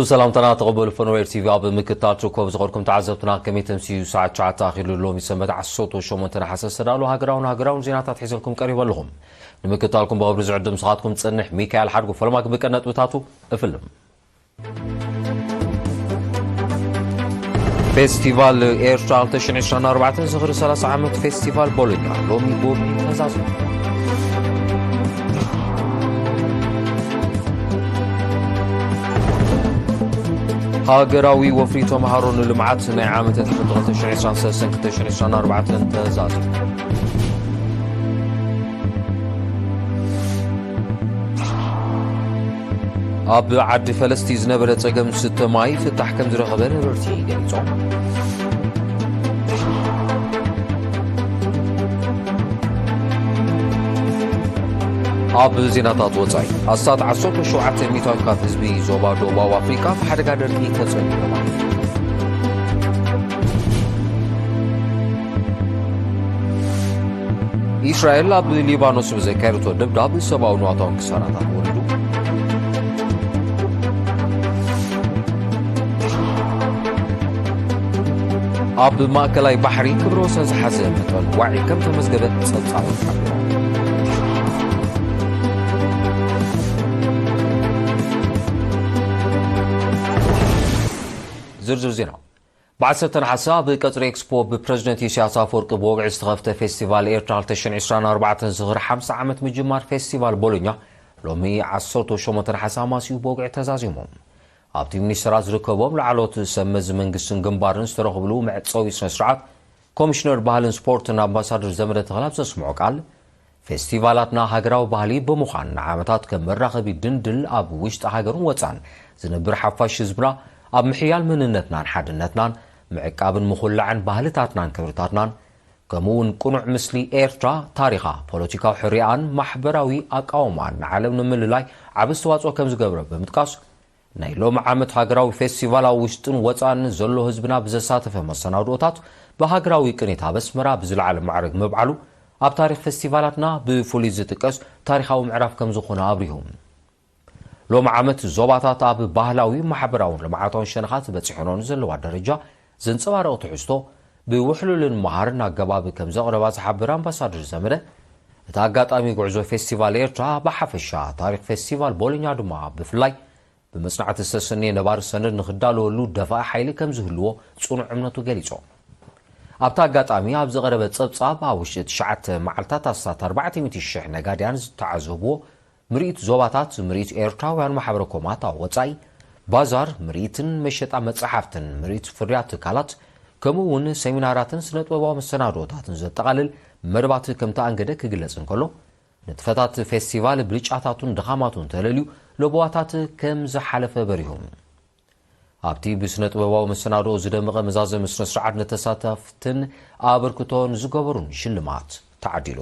ሰላምታና ተቐበሉ። ፈነወይር ቲቪ ኣብ ምክታል ትርከቡ ዝኸድኩም ተዓዘብትና፣ ከመይ ተምስዩ? ሰዓት ትሽዓተ ኣኺሉ። ሎሚ ሰንበት ዓሰርተ ሸሞንተ ነሓሰ ዝተዳለዉ ሃገራውን ሃገራውን ዜናታት ሒዘልኩም ቀሪበ ኣለኹም። ንምክታልኩም ብኽብሪ ዝዕድም ስኻትኩም ጽንሕ ሚካኤል ሓድጉ። ፈለማ ክብቀ ነጥብታቱ እፍልም። ፌስቲቫል ኤርትራ ክልተ ሽሕን ዕስራን ኣርባዕተን ዝኽሪ ሰላሳ ዓመት ፌስቲቫል ቦሎኛ ሎሚ ጎብኒ ተዛዚሙ። ሃገራዊ ወፍሪ ተምሃሮ ንልምዓት ናይ ዓመተ ትምህርቲ ክልተ ሽሕን ዕስራን ሰለስተን ክልተ ሽሕን ዕስራን ኣርባዕተን ተዛዚሙ። ኣብ ዓዲ ፈለስቲ ዝነበረ ጸገም ዝስተ ማይ ፍታሕ ከም ዝረኸበ ነበርቲ ገሊጾም። ኣብ ዜናታት ወጻኢ፣ ኣስታት ዓሰርተ ሸውዓተ ሚእታዊት ካብ ህዝቢ ዞባ ደቡባዊ ኣፍሪቃ ብሓደጋ ደርቂ ተጸሚዶም። ኢስራኤል ኣብ ሊባኖስ ብዘካየደቶ ደብዳብ ሰብኣዊ ንዋታውን ክሳራታት ወሪዱ። ኣብ ማእከላይ ባሕሪ ክብረ ወሰን ዝሓዘ መጠን ዋዒ ከም ተመዝገበ ጸብጻባት ሓቢሮም። ዝርዝር ዜና። ብዓሰርተ ነሓሰ ኣብ ቀጽሪ ኤክስፖ ብፕረዚደንት ኢሳያስ ኣፈወርቂ ብወግዒ ዝተኸፍተ ፌስቲቫል ኤርትራ ክልተ ሽሕን ዕስራን ኣርባዕተን ዝኽሪ ሓምሳ ዓመት ምጅማር ፌስቲቫል ቦሎኛ ሎሚ ዓሰርተ ሸሞንተ ነሓሰ ኣማስዩ ብወግዒ ተዛዚሙ። ኣብቲ ሚኒስተራት ዝርከቦም ላዕለዎት ሰብ መዚ መንግስትን ግንባርን ዝተረኽብሉ መዕጸዊ ስነ ስርዓት፣ ኮሚሽነር ባህልን ስፖርትን ኣምባሳደር ዘመደ ተኽለ ኣብ ዘስምዖ ቃል፣ ፌስቲቫላትና ሃገራዊ ባህሊ ብምዃን ንዓመታት ከም መራኸቢ ድንድል ኣብ ውሽጢ ሃገርን ወጻን ዝነብር ሓፋሽ ህዝብና ኣብ ምሕያል መንነትናን ሓድነትናን፣ ምዕቃብን ምኹላዕን ባህልታትናን ክብርታትናን፣ ከምኡ እውን ቅኑዕ ምስሊ ኤርትራ፣ ታሪኻ፣ ፖለቲካዊ ሕርያኣን ማሕበራዊ ኣቃውማኣን ንዓለም ንምልላይ ዓቢ ኣስተዋጽኦ ከም ዝገብረ ብምጥቃስ፣ ናይ ሎሚ ዓመት ሃገራዊ ፌስቲቫል ኣብ ውሽጥን ወጻእን ዘሎ ህዝብና ብዘሳተፈ መሰናድኦታት ብሃገራዊ ቅኒት ኣብ ኣስመራ ብዝለዓለ ማዕርግ ምብዓሉ ኣብ ታሪኽ ፌስቲቫላትና ብፍሉይ ዝጥቀስ ታሪኻዊ ምዕራፍ ከም ዝኾነ ኣብሪሁ። ሎሚ ዓመት ዞባታት ኣብ ባህላዊ፣ ማሕበራውን ልምዓታውን ሸነኻት በጺሐንኦ ንዘለዋ ደረጃ ዘንጸባርቕ ትሕዝቶ ብውሕሉልን መሃርን ኣገባብ ከም ዘቕረባ ዝሓበረ ኣምባሳደር ዘመደ፣ እቲ ኣጋጣሚ ጉዕዞ ፌስቲቫል ኤርትራ ብሓፈሻ፣ ታሪኽ ፌስቲቫል ቦሎኛ ድማ ብፍላይ፣ ብመጽናዕቲ ዝተሰነየ ነባሪ ሰነድ ንኽዳለወሉ ደፋኢ ሓይሊ ከም ዝህልዎ ጽኑዕ እምነቱ ገሊጹ። ኣብቲ ኣጋጣሚ ኣብ ዝቐረበ ጸብጻብ፣ ኣብ ውሽጢ ትሽዓተ መዓልታት ኣስታት ኣርባዕተ ሚእቲ ሽሕ ነጋድያን ዝተዓዘብዎ ምርኢት ዞባታት፣ ምርኢት ኤርትራውያን ማሕበረ ኮማት ኣብ ወጻኢ፣ ባዛር፣ ምርኢትን መሸጣ መጻሕፍትን፣ ምርኢት ፍርያት ትካላት፣ ከምኡ እውን ሰሚናራትን ስነ-ጥበባዊ መሰናድኦታትን ዘጠቓልል መደባት ከም ተኣንገደ ክግለጽ እንከሎ፣ ንጥፈታት ፌስቲቫል ብልጫታቱን ድኻማቱን ተለልዩ ለበዋታት ከም ዝሓለፈ በሪሁ። ኣብቲ ብስነ-ጥበባዊ መሰናድኦ ዝደመቐ መዛዘሚ ስነ-ስርዓት ንተሳተፍትን ኣበርክቶ ንዝገበሩን ሽልማት ተዓዲሉ።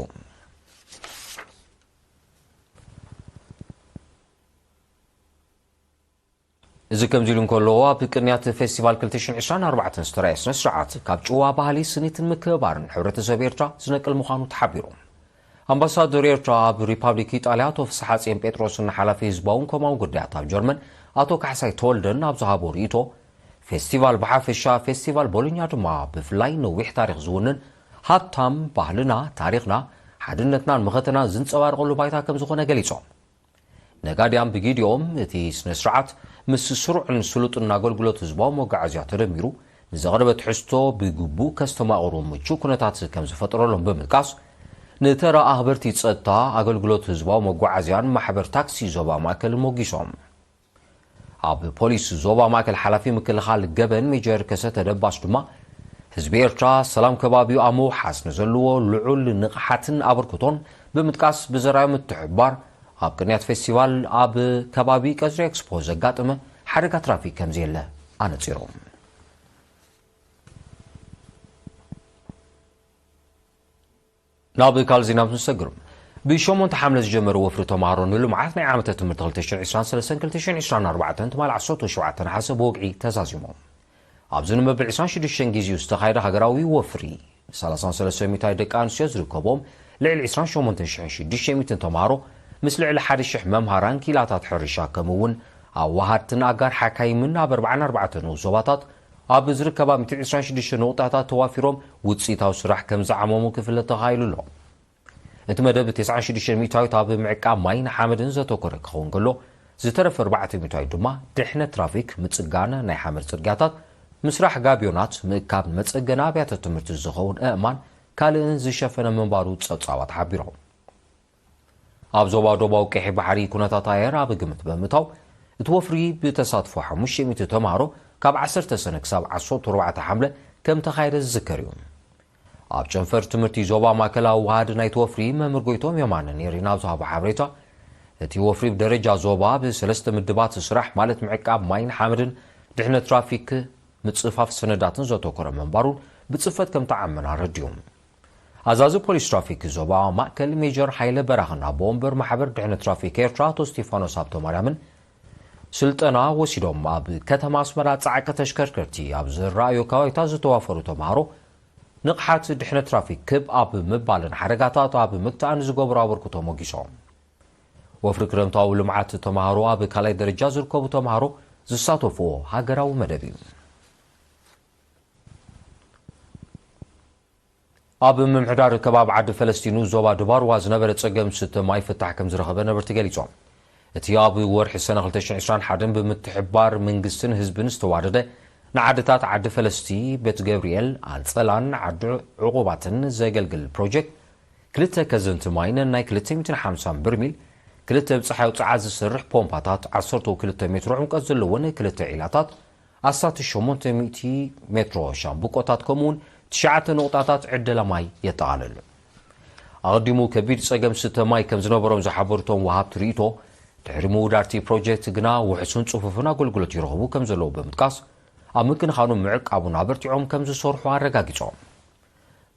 እዚ ከምዚ ኢሉ እንከሎ፣ ኣብ ቅንያት ፌስቲቫል ክልተ ሽሕን ዕስራን ኣርባዕተን ዝተራእየ ስነ-ስርዓት ካብ ጭዋ ባህሊ፣ ስኒትን ምክብባርን ሕብረተሰብ ኤርትራ ዝነቅል ምዃኑ ተሓቢሩ። ኣምባሳደር ኤርትራ ኣብ ሪፓብሊክ ኢጣልያ ኣቶ ፍስሓጽዮን ጴጥሮስን ሓላፊ ህዝባውን ኮማውን ጉዳያት ኣብ ጀርመን ኣቶ ካሕሳይ ተወልደን ኣብ ዝሃቦ ርእይቶ፣ ፌስቲቫል ብሓፈሻ፣ ፌስቲቫል ቦሎኛ ድማ ብፍላይ ነዊሕ ታሪኽ ዝውንን ሃብታም ባህልና፣ ታሪኽና፣ ሓድነትናን መኸተናን ዝንጸባረቐሉ ባይታ ከም ዝኾነ ገሊጾም። ነጋድያን ብጊዲኦም እቲ ስነ ስርዓት ምስ ስሩዕን ስሉጥን ኣገልግሎት ህዝባዊ መጓዓዝያ ተደሚሩ ንዘቕረበ ትሕዝቶ ብግቡእ ከስተማቕሩ ምቹእ ኩነታት ከም ዝፈጠረሎም ብምጥቃስ፣ ንተራ ኣኽበርቲ ጸጥታ ኣገልግሎት ህዝባዊ መጓዓዝያን ማሕበር ታክሲ ዞባ ማእከልን ሞጊሶም። ኣብ ፖሊስ ዞባ ማእከል ሓላፊ ምክልኻል ገበን ሜጀር ከሰተ ደባስ ድማ፣ ህዝቢ ኤርትራ ሰላም ከባቢኡ ኣብ ምውሓስ ንዘለዎ ልዑል ንቕሓትን ኣበርክቶን ብምጥቃስ፣ ብዘርኣዮ ምትሕብባር ኣብ ቅንያት ፌስቲቫል ኣብ ከባቢ ቀጽሪ ኤክስፖ ዘጋጠመ ሓደጋ ትራፊክ ከም ዘየለ ኣነጺሩ። ናብ ካልእ ዜና ምስ ንሰግር፣ ብሸሞንተ ሓምለ ዝጀመረ ወፍሪ ተምሃሮ ንልምዓት ናይ ዓመተ ትምህርቲ ክልተ ሽሕን ዕስራን ሰለስተን ክልተ ሽሕን ዕስራን ኣርባዕተን ትማሊ ዓሰርተ ሸውዓተ ነሓሰ ብወግዒ ተዛዚሙ። ኣብዚ ንመበል ዕስራን ሽዱሽተን ግዜኡ ዝተኻየደ ሃገራዊ ወፍሪ፣ ሰላሳን ሰለስተን ሚእታዊ ደቂ ኣንስትዮ ዝርከቦም ልዕሊ ዕስራን ሸሞንተን ሽሕን ሽዱሽተ ሚእትን ተምሃሮ ምስ ልዕሊ ሓደ ሽሕ መምሃራን ክኢላታት ሕርሻ ከምኡ እውን ኣዋሃድትን ኣጋር ሓካይምን ኣብ ኣርባዓን ኣርባዕተን ንኡስ ዞባታት ኣብ ዝርከባ ሚእቲ ዕስራን ሽዱሽተን ነቑጣታት ተዋፊሮም ውፅኢታዊ ስራሕ ከም ዝዓመሙ ክፍለጥ ተኻኢሉ ኣሎ። እቲ መደብ ተስዓን ሽዱሽተን ሚእታዊት ኣብ ምዕቃብ ማይን ሓመድን ዘተኮረ ክኸውን ከሎ፣ ዝተረፈ ኣርባዕተ ሚእታዊት ድማ ድሕነት ትራፊክ፣ ምጽጋን ናይ ሓመድ ጽርግያታት፣ ምስራሕ ጋብዮናት፣ ምእካብ መጸገኒ ኣብያተ ትምህርቲ ዝኸውን ኣእማን ካልእን ዝሸፈነ ምንባሩ ጸብጻባት ሓቢሮም። ኣብ ዞባ ደቡባዊ ቀይሕ ባሕሪ ኩነታት ኣየር ኣብ ግምት ብምእታው፣ እቲ ወፍሪ ብተሳትፎ ሓሙሽተ ሚእቲ ተምሃሮ ካብ ዓሰርተ ሰነ ክሳብ ዓሰርተ ኣርባዕተ ሓምለ ከም ተኻየደ ዝዝከር እዩ። ኣብ ጨንፈር ትምህርቲ ዞባ ማእከላዊ ዋሃዲ ናይቲ ወፍሪ መምህር ጎይቶም የማነ ኔሪና ኣብ ዝሃቦ ሓበሬታ፣ እቲ ወፍሪ ብደረጃ ዞባ ብሰለስተ ምድባት ስራሕ ማለት ምዕቃብ ማይን ሓመድን ድሕነት ትራፊክ ምጽፋፍ ሰነዳትን ዘተኮረ ምንባሩን ብጽፈት ከም ተዓመን ኣረዲኡ። ኣዛዚ ፖሊስ ትራፊክ ዞባ ማእከል ሜጀር ሓይለ በራኽን ኣቦ ወንበር ማሕበር ድሕነት ትራፊክ ኤርትራ ኣቶ ስቴፋኖስ ሃብተማርያምን ስልጠና ወሲዶም ኣብ ከተማ ኣስመራ ጻዕቂ ተሽከርከርቲ ኣብ ዝረኣዮ ከባቢታት ዝተዋፈሩ ተምሃሮ ንቕሓት ድሕነት ትራፊክ ክብ ኣብ ምባልን ሓደጋታት ኣብ ምግታእን ዝገብሮ ኣበርክቶ ሞጊሶም። ወፍሪ ክረምታዊ ልምዓት ተምሃሮ ኣብ ካልኣይ ደረጃ ዝርከቡ ተምሃሮ ዝሳተፍዎ ሃገራዊ መደብ እዩ። ኣብ ምምሕዳር ከባቢ ዓዲ ፈለስቲኑ ዞባ ድባርዋ ዝነበረ ጸገም ስተ ማይ ፍታሕ ከም ዝረኸበ ነበርቲ ገሊጾም። እቲ ኣብ ወርሒ ሰነ ክልተ ሽሕን ዕስራን ሓደን ብምትሕብባር መንግስትን ህዝብን ዝተዋደደ ንዓድታት ዓዲ ፈለስቲ፣ ቤት ገብርኤል፣ ኣንጸላን ዓዲ ዕቑባትን ዘገልግል ፕሮጀክት ክልተ ከዘንቲ ማይ ነናይ ክልተ ሚእትን ሓምሳን በርሚል፣ ክልተ ብጸሓይ ውጽዓት ዝሰርሕ ፖምፓታት፣ ዓሰርተ ክልተ ሜትሮ ዕምቀት ዘለወን ክልተ ዒላታት፣ ኣስታት ሸሞንተ ሚእቲ ሜትሮ ሻምብቆታት ከምኡውን ትሽዓተ ነቑጣታት ዕደላ ማይ የጠቓልል። ኣቐዲሙ ከቢድ ጸገም ስተ ማይ ከም ዝነበሮም ዝሓበሩ እቶም ወሃብቲ ርእይቶ፣ ድሕሪ ምውዳድ እቲ ፕሮጀክት ግና ውሑስን ጽፉፍን ኣገልግሎት ይረኽቡ ከም ዘለዉ ብምጥቃስ፣ ኣብ ምክንኻኑ ምዕቃቡን ኣበርቲዖም ከም ዝሰርሑ ኣረጋጊጾም።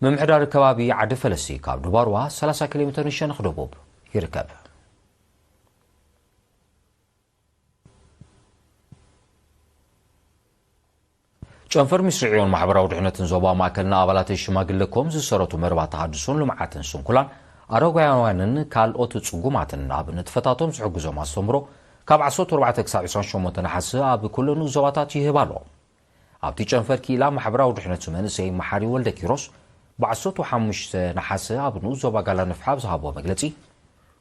ምምሕዳር ከባቢ ዓዲ ፈለሲ ካብ ድባርዋ ሰላሳ ኪሎ ሜትር ንሸነኽ ደቡብ ይርከብ። ጨንፈር ሚኒስትሪ ዕዮን ማሕበራዊ ድሕነትን ዞባ ማእከል ንኣባላት ሽማግለ ኮም ዝሰረቱ መርባት ተሃድሶን ልምዓትን ስንኩላን ኣረጋውያንን ካልኦት ጽጉማትን ኣብ ንጥፈታቶም ዝሕግዞም ኣስተምህሮ ካብ ዓሰርተ ኣርባዕተ ክሳብ ዕስራን ሸሞንተን ነሓሰ ኣብ ኩለን ዞባታት ይህብ ኣሎ። ኣብቲ ጨንፈር ክኢላ ማሕበራዊ ድሕነት መንእሰይ መሓሪ ወልደ ኪሮስ ብዓሰርተ ሓሙሽተ ነሓሰ ኣብ ንኡስ ዞባ ጋላ ንፍሒ ኣብ ዝሃቦ መግለጺ፣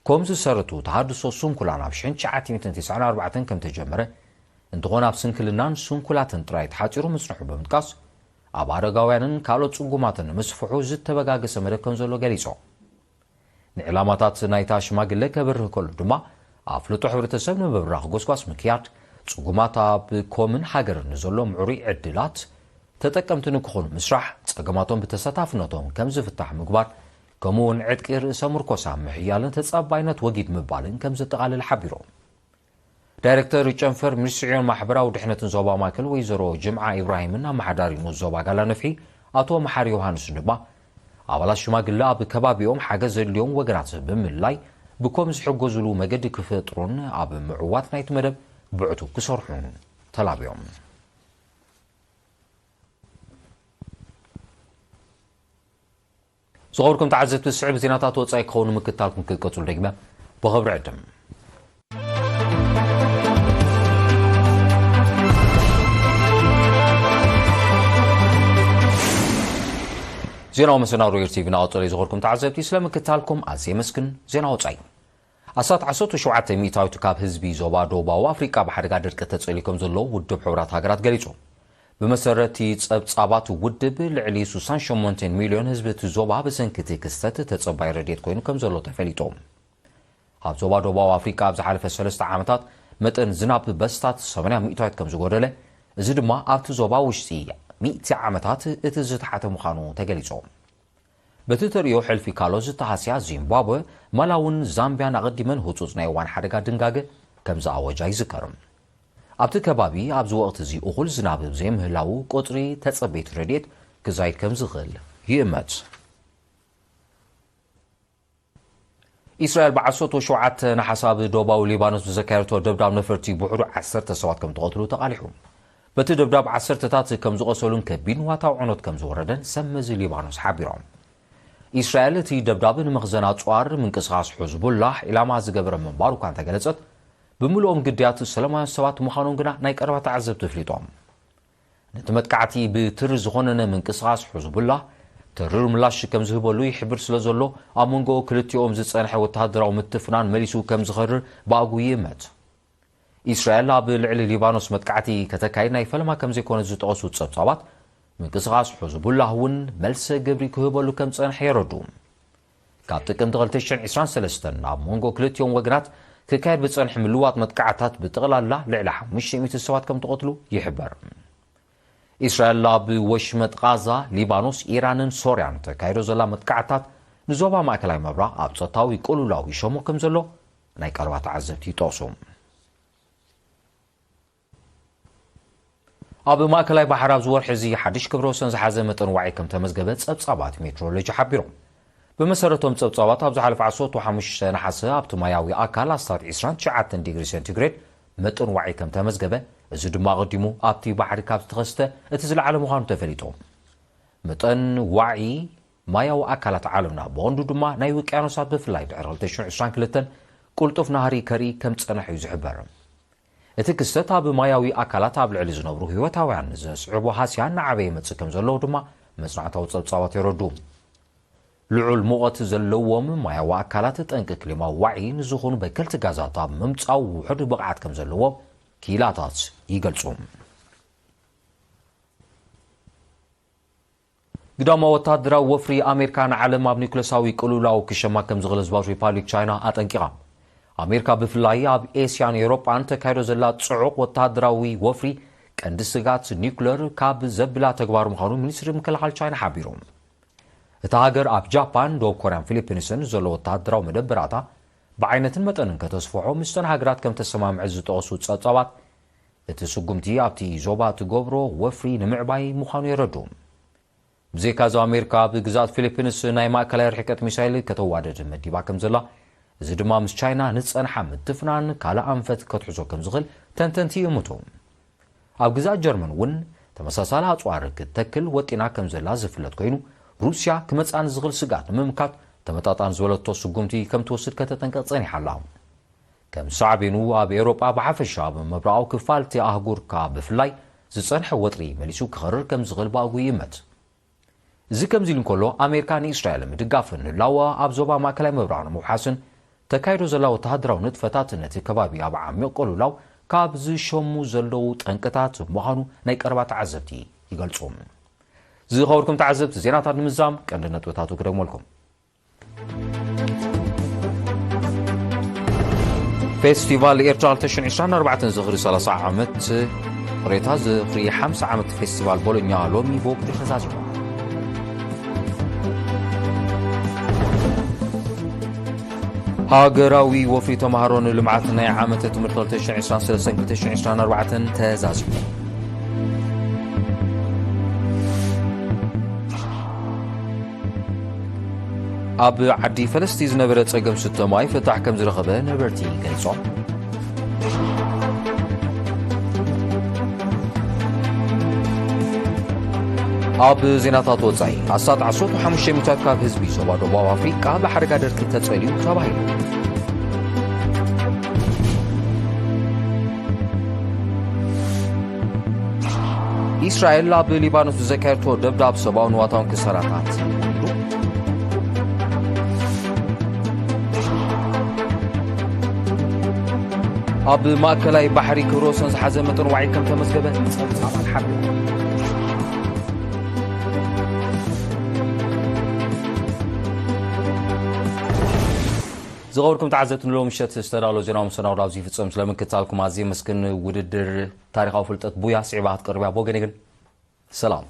ኮም ዝሰረቱ ተሃድሶ ስንኩላን ኣብ ሽሕን ትሽዓተ ሚእትን ተስዓን ኣርባዕተን ከም ተጀመረ፣ እንተኾነ ኣብ ስንክልናን ስንኩላትን ጥራይ ተሓጺሩ ምጽንሑ ብምጥቃስ፣ ኣብ ኣረጋውያንን ካልኦት ጽጉማትን ንምስፍሑ ዝተበጋገሰ መደብ ከም ዘሎ ገሊጾም። ንዕላማታት ናይታ ሽማግለ ከብርህ ከሎ ድማ፣ ኣፍልጦ ሕብረተሰብ ንምብራኽ ጎስጓስ ምክያድ፣ ጽጉማት ኣብ ኮምን ሃገርን ንዘሎ ምዕሩይ ዕድላት ተጠቀምቲ ንክኾኑ ምስራሕ፣ ጸገማቶም ብተሳታፍነቶም ከም ዝፍታሕ ምግባር፣ ከምኡ እውን ዕጥቂ ርእሰ ምርኮሳ ምሕያልን ተጸባይነት ወጊድ ምባልን ከም ዘጠቓልል ሓቢሮም። ዳይሬክተር ጨንፈር ሚኒስትሪ ዕዮን ማሕበራዊ ድሕነትን ዞባ ማእከል ወይዘሮ ጅምዓ ኢብራሂምን ኣመሓዳሪ ንኡስ ዞባ ጋላ ንፍሒ ኣቶ መሓሪ ዮሃንስ ድማ፣ ኣባላት ሽማግለ ኣብ ከባቢኦም ሓገዝ ዘድልዮም ወገናት ብምልላይ ብኮም ዝሕገዙሉ መገዲ ክፈጥሩን ኣብ ምዕዋት ናይቲ መደብ ብዕቱብ ክሰርሑን ተላብዮም። ዝኸበርኩም ተዓዘብቲ፣ ዝስዕብ ዜናታት ወጻኢ ክኸውን ምክትታልኩም ክትቀጽሉ ደግመ ብኽብሪ ዕድም። ዜናዊ መሰናዶ ኤር ቲቪ እናቐጸሉ እዩ። ዝኸበርኩም ተዓዘብቲ፣ ስለ ምክትታልኩም ኣዝየ የመስግን። ዜና ወጻኢ። ኣስታት ዓሰርተ ሸውዓተ ሚእታዊት ካብ ህዝቢ ዞባ ደቡባዊ ኣፍሪቃ ብሓደጋ ድርቂ ተጸልዩ ከም ዘሎ ውድብ ሕቡራት ሃገራት ገሊጹ። ብመሰረት እቲ ጸብጻባት ውድብ፣ ልዕሊ ስሳን ሸሞንተን ሚልዮን ህዝቢ እቲ ዞባ ብሰንኪ እቲ ክስተት ተጸባይ ረድኤት ኮይኑ ከም ዘሎ ተፈሊጡ። ኣብ ዞባ ደቡባዊ ኣፍሪቃ ኣብ ዝሓለፈ ሰለስተ ዓመታት መጠን ዝናብ በስታት ሰማንያ ሚእታዊት ከም ዝጎደለ፣ እዚ ድማ ኣብቲ ዞባ ውሽጢ ሚእቲ ዓመታት እቲ ዝተሓተ ምዃኑ ተገሊጹ። በቲ ተርእዮ ሕልፊ ካሎ ዝተሃስያ ዚምባብወ፣ ማላውን ዛምቢያን ኣቐዲመን ህጹጽ ናይ እዋን ሓደጋ ድንጋገ ከም ዝኣወጃ ይዝከር። ኣብቲ ከባቢ ኣብዚ ወቕቲ እዚ እኹል ዝናብ ብዘይምህላዉ፣ ቁጽሪ ተጸበይቲ ረድኤት ክዛይድ ከም ዝኽእል ይእመት። ኢስራኤል ብዓሰርተ ሸውዓተ ነሓሰ ኣብ ደቡባዊ ሊባኖስ ብዘካየደቶ ደብዳብ ነፈርቲ ብውሕዱ ዓሰርተ ሰባት ከም ተቐትሉ ተቓሊሑ። በቲ ደብዳብ ዓሰርተታት ከም ዝቖሰሉን ከቢድ ንዋታዊ ዕኖት ከም ዝወረደን ሰብ መዚ ሊባኖስ ሓቢሮም። ኢስራኤል እቲ ደብዳብ ንመኽዘን ኣጽዋር ምንቅስቓስ ሕዝቡላህ ዒላማ ዝገበረ ምንባሩ እኳ እንተገለጸት፣ ብምልኦም ግዳያት ሰላማውያን ሰባት ምዃኖም ግና ናይ ቀረባ ተዓዘብቲ ኣፍሊጦም። ነቲ መጥቃዕቲ ብትሪ ዝኾነነ ምንቅስቓስ ሕዝቡላ ተሪር ምላሽ ከም ዝህበሉ ይሕብር ስለ ዘሎ፣ ኣብ መንጎ ክልቲኦም ዝጸንሐ ወተሃደራዊ ምትፍናን መሊሱ ከም ዝኸርር ብኣግኡ ይእመት። ኢስራኤል ኣብ ልዕሊ ሊባኖስ መጥቃዕቲ ከተካይድ ናይ ፈለማ ከም ዘይኮነ ዝጠቐሱ ጸብጻባት፣ ምንቅስቓስ ሕዝቡላህ እውን መልሰ ግብሪ ክህበሉ ከም ዝጸንሐ የረዱ። ካብ ጥቅምቲ ክልተ ሽሕን ዕስራን ሰለስተን ኣብ መንጎ ክልቲኦም ወገናት ክካየድ ብጸንሐ ምልዋጥ መጥቃዕታት ብጠቕላላ ልዕሊ ሓሙሽተ ሚእቲ ሰባት ከም ተቐትሉ ይሕበር። ኢስራኤል ኣብ ወሽመጥ ቓዛ፣ ሊባኖስ፣ ኢራንን ሶርያን ተካይዶ ዘላ መጥቃዕታት ንዞባ ማእከላይ ምብራቕ ኣብ ጸጥታዊ ቅልውላው ይሸሞ ከም ዘሎ ናይ ቀረባ ተዓዘብቲ ይጠቕሱ። ኣብ ማእከላይ ባሕሪ ኣብዚ ወርሒ እዚ ሓድሽ ክብረ ወሰን ዝሓዘ መጠን ዋዒ ከም ተመዝገበ ጸብጻባት ሜትሮሎጂ ሓቢሮም። ብመሰረቶም ጸብጻባት፣ ኣብ ዝሓለፈ ዓሰርተ ሓሙሽተ ነሓሰ ኣብቲ ማያዊ ኣካል ኣስታት ዕስራን ትሽዓተን ዲግሪ ሴንቲግሬድ መጠን ዋዒ ከም ተመዝገበ፣ እዚ ድማ ኣቐዲሙ ኣብቲ ባሕሪ ካብ ዝተኸስተ እቲ ዝለዓለ ምዃኑ ተፈሊጡ። መጠን ዋዒ ማያዊ ኣካላት ዓለምና፣ ብቐንዱ ድማ ናይ ውቅያኖሳት፣ ብፍላይ ድሕሪ ክልተ ሽሕን ዕስራን ክልተን ቅልጡፍ ናህሪ ከርኢ ከም ዝጸንሐ እዩ ዝሕበር። እቲ ክስተት ኣብ ማያዊ ኣካላት ኣብ ልዕሊ ዝነብሩ ህይወታውያን ዘስዕቦ ሃስያ እናዓበየ ይመጽእ ከም ዘሎ ድማ መጽናዕታዊ ጸብጻባት የረዱ። ልዑል ሙቐት ዘለዎም ማያዊ ኣካላት ጠንቂ ክሊማዊ ዋዒ ንዝኾኑ በከልቲ ጋዛት ኣብ ምምጻው ውሑድ ብቕዓት ከም ዘለዎ ክኢላታት ይገልጹ። ግዳማዊ ወተሃደራዊ ወፍሪ ኣሜሪካ ንዓለም ኣብ ኒኩለሳዊ ቅልውላው ክሸማ ከም ዝኽእል ህዝባዊ ሪፓብሊክ ቻይና ኣጠንቂቓ። ኣሜሪካ ብፍላይ ኣብ ኤስያን ኤውሮጳን ተካይዶ ዘላ ጽዑቕ ወተሃደራዊ ወፍሪ ቀንዲ ስጋት ኒኩለር ካብ ዘብላ ተግባር ምዃኑ ሚኒስትሪ ምክልኻል ቻይና ሓቢሩ። እታ ሃገር ኣብ ጃፓን፣ ደቡብ ኮርያን ፊሊፒንስን ዘሎ ወተሃደራዊ መደበራታ ብዓይነትን መጠንን ከተስፍሖ ምስተን ሃገራት ከም ተሰማምዐ ዝጠቐሱ ጸብጻባት፣ እቲ ስጉምቲ ኣብቲ ዞባ ትገብሮ ወፍሪ ንምዕባይ ምዃኑ የረዱ። ብዘይካዚ፣ ኣሜሪካ ኣብ ግዝኣት ፊሊፒንስ ናይ ማእከላይ ርሕቀት ሚሳይል ከተዋደድ መዲባ ከም ዘላ፣ እዚ ድማ ምስ ቻይና ንዝጸንሓ ምትፍናን ካልእ ኣንፈት ከትሕዞ ከም ዝኽእል ተንተንቲ ይእምቱ። ኣብ ግዝኣት ጀርመን እውን ተመሳሳሊ ኣጽዋር ክትተክል ወጢና ከም ዘላ ዝፍለጥ ኮይኑ፣ ሩስያ ክመጽኣ ንዝኽእል ስግኣት ንምምካት ተመጣጣኒ ዝበለቶ ስጉምቲ ከም ትወስድ ከተጠንቀቕ ጸኒሓ ኣላ። ከም ሳዕቤኑ፣ ኣብ ኤውሮጳ ብሓፈሻ፣ ኣብ ምብራቓዊ ክፋል እቲ ኣህጉር ከኣ ብፍላይ ዝጸንሐ ወጥሪ መሊሱ ክኸርር ከም ዝኽእል ብኣግኡ ይእመት። እዚ ከምዚ ኢሉ እንከሎ፣ ኣሜሪካ ንእስራኤል ምድጋፍን ህላወኣ ኣብ ዞባ ማእከላይ ምብራቕ ንምውሓስን ተካይዶ ዘላ ወተሃደራዊ ንጥፈታት ነቲ ከባቢ ኣብ ዓሚቕ ቅልውላው ካብ ዝሸሙ ዘለዉ ጠንቅታት ምዃኑ ናይ ቀረባ ተዓዘብቲ ይገልጹ። ዝኸበርኩም ተዓዘብቲ፣ ዜናታት ንምዝዛም ቀንዲ ነጥብታቱ ክደግመልኩም። ፌስቲቫል ኤርትራ ክልተ ሽሕን ዕስራን ኣርባዕተን ዝኽሪ ሰላሳ ዓመት፣ ቅሬታ ዝኽሪ ሓምሳ ዓመት ፌስቲቫል ቦሎኛ ሎሚ ብወግዒ ተዛዚሙ። ሃገራዊ ወፍሪ ተምሃሮ ንልምዓት ናይ ዓመተ ትምህርቲ ክልተ ሽሕን ዕስራን ሰለስተን ክልተ ሽሕን ዕስራን ኣርባዕተን ተዛዚሙ። ኣብ ዓዲ ፈለስቲ ዝነበረ ጸገም ስተ ማይ ፍታሕ ከም ዝረኸበ ነበርቲ ገሊጾም። ኣብ ዜናታት ወጻኢ፣ ኣስታት ዓሰርተ ሓሙሽተ ሚእታዊት ካብ ህዝቢ ዞባ ደቡብ ኣፍሪቃ ብሓደጋ ደርቂ ተጸልዩ ተባሂሉ። ኢስራኤል ኣብ ሊባኖስ ብዘካየድቶ ደብዳብ ሰብኣዊ ንዋታውን ክሳራታት ወሪዱ። ኣብ ማእከላይ ባሕሪ ክብረ ወሰን ዝሓዘ መጠን ዋዒ ከም ተመዝገበ ጸብጻባት ሓቢሩ። ዝኸበርኩም ተዓዘብቲ፣ ንሎሚ ምሸት ዝተዳለወ ዜናዊ መሰናዶ ኣብዚ ይፍጸም። ስለ ምክትታልኩም ኣዝየ የመስግን። ውድድር ታሪኻዊ ፍልጠት ቡያ ስዒባ ክትቀርብ እያ። ብወገነይ ግን ሰላም።